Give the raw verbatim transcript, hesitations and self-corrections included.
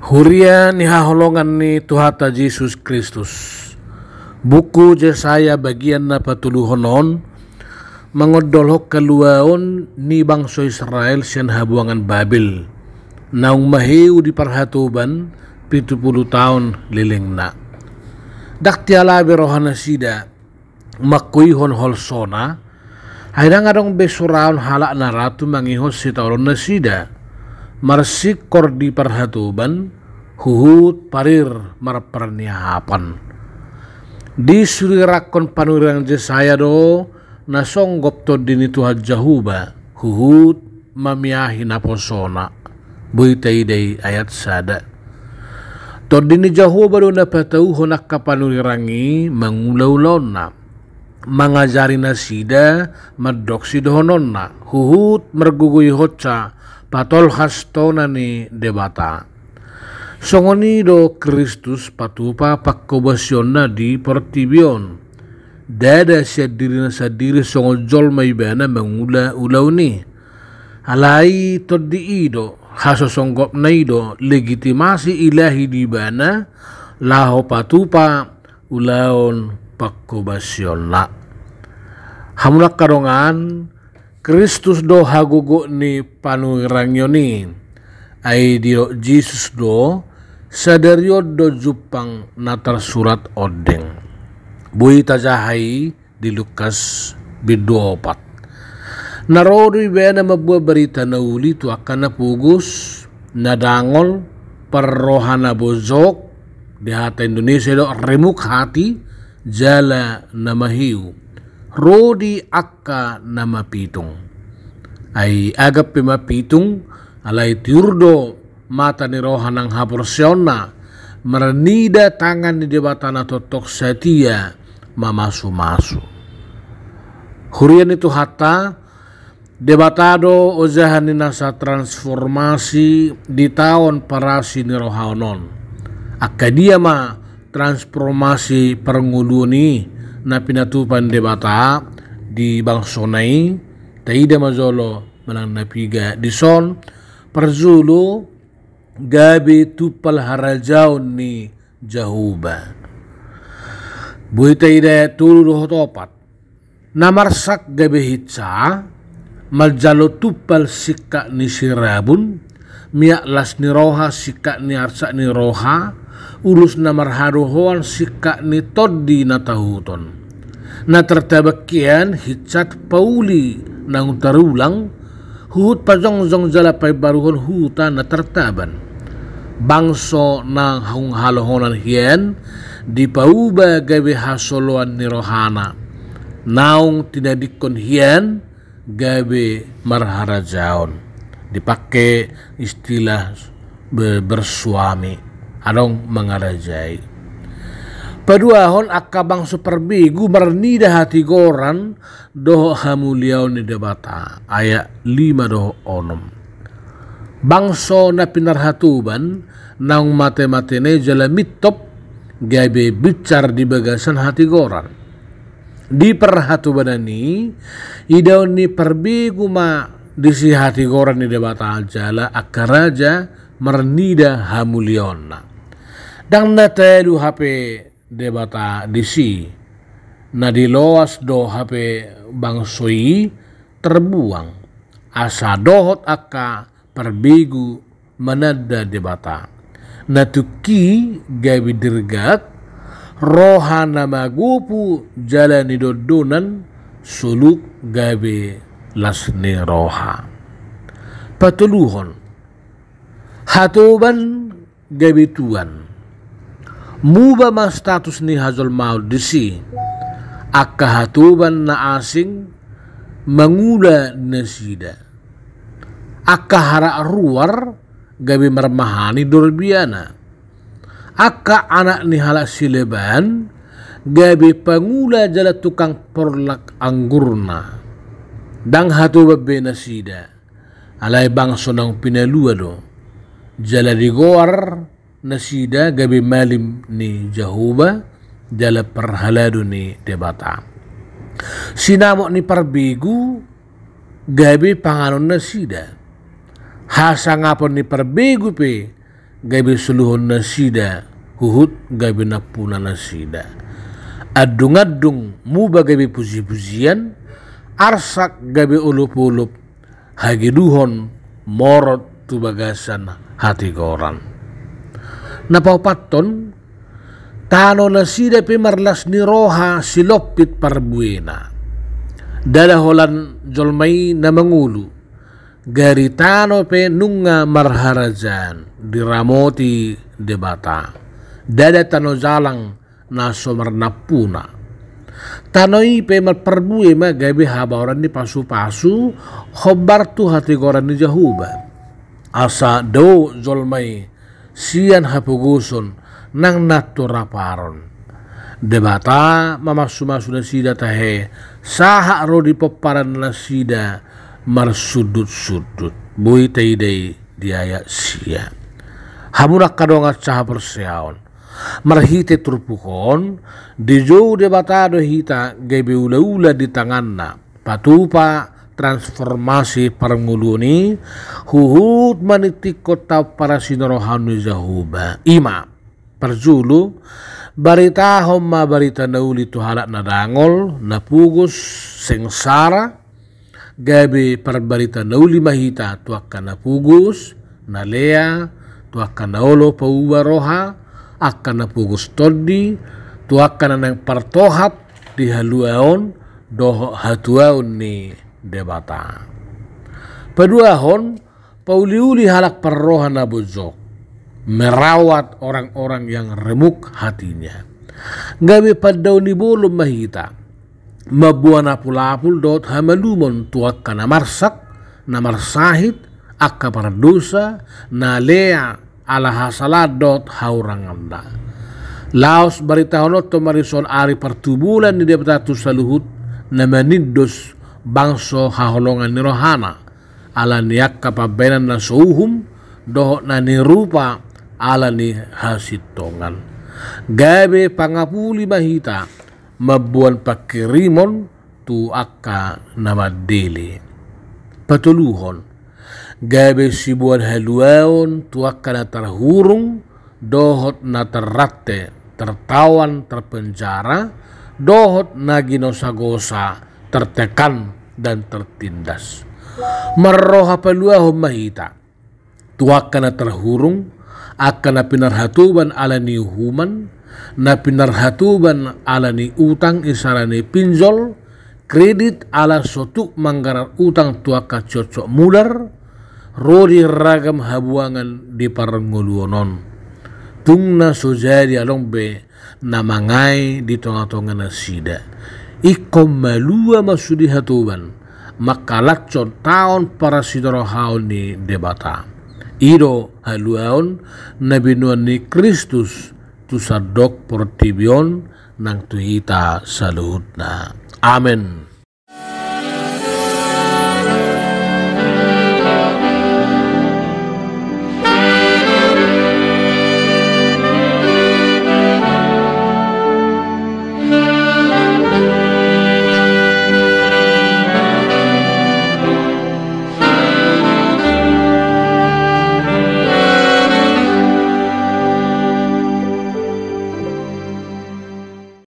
Huria ni haholongan ni Tuhanta Jesus Kristus. Buku Jesaya bagian na patoluhon on mangondolhon haluaon ni bangso Israel sian habuangan Babel, naung maheu di parhatoban pitu pulu taon lelengna. Ndang tiala be rohanasida mangkuihon holsona, ai ndang adong be suraon halak na ra tu mangihon sitaonon nasida, marsingkor di parhatoban, huhut parir marparniahapan. Disurirangkon panurirang Jesaya do na songgop Tondi ni Tuhan Jahowa, huhut mamiahi naposona. Boi taida i ayat sada. Tondi ni Jahowa do na patauhon angka panurirang i mangula ulaonna, mangajari nasida mandok sidohononna, huhut margogoihonsa patolhas tona ni Debata. Songon i do Kristus patupa pangkobasionna di portibi on. Ndada sian dirina sandiri songon jolma ibana mangula ulaon i. Alai Tondi i do, hasosonggopna i do legitimasi ilahi di ibana laho patupa ulaon pangkobasionna. Hamu angka dongan, Kristus do hagogoon ni panurirang i. Ai didok Jesus do, sadari on do jumpang na tarsurat ondeng. Boi tajaha i di Lukas bindu opat. Na ro do ibana mamboan barita na uli tu angka na pogos, na dangol, parroha na bojok, di hata Indonesia do remuk hati, jala na maheu. Ro di angka na mapitung. Ai agap pe mapitung, alai tiur do mata ni roha nang haporseaonna, marnida tangan ni Debata na tongtong satia mamasumasu. Huria ni Tuhanta, Debata do ojahan ni nasa transformasi di taon parasi ni roha on. Angka dia ma transformasi parngoluon i na pinatupa ni Debata di bangsona i? Taida ma jolo manang na piga dison. Parjolo, gabe tumpal harajaon ni Jahowa. Boi taida ayat tolu dohot opat. Na marsak gabe hinsa, manjalo tumpal singkat ni sirabun, miak las ni roha singkat ni arsak ni roha, ulos na marhadohoan singkat ni tondi na tahuton. Na tartaban hian hinsat pauli naung tarulang, huhut pajongjong jala paimbaruhon huta na tartaban. Bangso naung halohonan hian dipauba gabe hasoloan ni rohana. Naung tinadingkon hian gabe marharajaon. Dipake istilah be-, bersuami, adong mangarajai. Paduahon, angka bangso parbegu marnida hatigoran dohot hamuliaon ni Debata, ayat lima dohot onom. Bangso na pinarhatoban naung mate-mate nai jala mintop gabe binsar di bagasan hatigoran. Di parhatobanan i, idaon ni parbegu ma disi hatigoran ni Debata jala angka raja marnida hamuliaonna. Ndang na talu hape Debata disi, na diloas do hape bangso i tarbuang, asa dohot angka parbegu mananda Debata. Na tungki gabe dirgak, roha na magopu jala nidondonan, soluk gabe las ni roha. Patoluhon, hatoban gabe tuan. Muba ma status ni hajolmaon disi. Angka hatoban na asing mangula nasida. Angka halak ruar gabe marmahani dorbiana. Angka anak ni halak sileban gabe pangula jala tukang porlak anggurna. Ndang hatoban be nasida. Alai bangso naung pinalua do. Jala digoar nasida gabe malim ni Jahowa, jala parhalado ni Debata. Sinamot ni parbegu gabe panganon nasida. Hasangapon ni parbegu pe gabe soluhon nasida, huhut gabe nampuna nasida. Andung-andung muba gabe puji-pujian, arsak gabe olop-olop, hageduhon morot tu bagasan hatigoran. Na paopathon, tano nasida pe marlas ni roha silompit parbuena. Ndada holan jolma i na mangolu, gari tano pe nunga marharajaan, diramoti Debata. Ndada tano jalang na so marnampuna. Tano i pe marparbue ma gabe habaoran ni pasu-pasu, hombar tu hatigoran ni Jahowa. Asa dao jolma i sian hapogoson nang na tu raparon. Debata mamasu-masu nasida tahe, sahat ro di pomparan nasida marsundut-sundut. Boi taida i di ayat sia. Hamu angka dongan sahaporseaon, marhite turpuk on, dijou Debata do hita gabe ula-ula di tanganna, patupa transformasi parngoluon i, huhut maningtinghon taon parasirohaon ni Jahowa. I ma, parjolo, baritahon ma barita na uli tu halak na dangol, na pogos, sengsara, gabe parbarita na uli ma hita tu angka na pogos, na lea, tu angka na olo pauba roha, angka na pogos tondi, tu angka na naeng partohap di haluaon dohot hatuaon ni Debata. Paduahon, pauli-uli halak parroha na bonjok, merawat orang-orang yang remuk hatinya. Gabe pandao ni bolon ma hita, mamboan apul-apul dohot hamalumon tu angka na marsak, na marsahit, angka pardosa, na lea ala hasalahan dohot hahuranganna. Laos baritahononhon ma dison ari partubulan ni Debata tu saluhut na manindos bangso haholongan ni rohana, ala ni angka pambahenan na so uhum, dohot na nirupa ala ni hasintongan. Gabe pangapuli ma hita, mamboan pangkirimon tu angka na mandele. Patoluhon, gabe siboan haluaon tu angka na tarhurung, dohot na tarrante, tertawan, terpenjara, dohot na ginosa-gosa, tertekan, dan tertindas. Marroha paluahon ma hita tu angka na tarhurung, angka na pinarhatoban ala ni uhuman, na pinarhatoban ala ni utang, isarana pinjol, kredit, ala so tuk manggarar utang tu angka sihoshot mudar, ro di ragam habuangan di parngoluon on. Tung na so jadi adong be na mangae di tonga-tonga nasida. Ingkon malua ma sude hatoban, mangkalashon taon parasirohaon ni Debata. I do haluaon na binoan ni Kristus tu sandok portibi on nang tu hita saluhutna. Amen.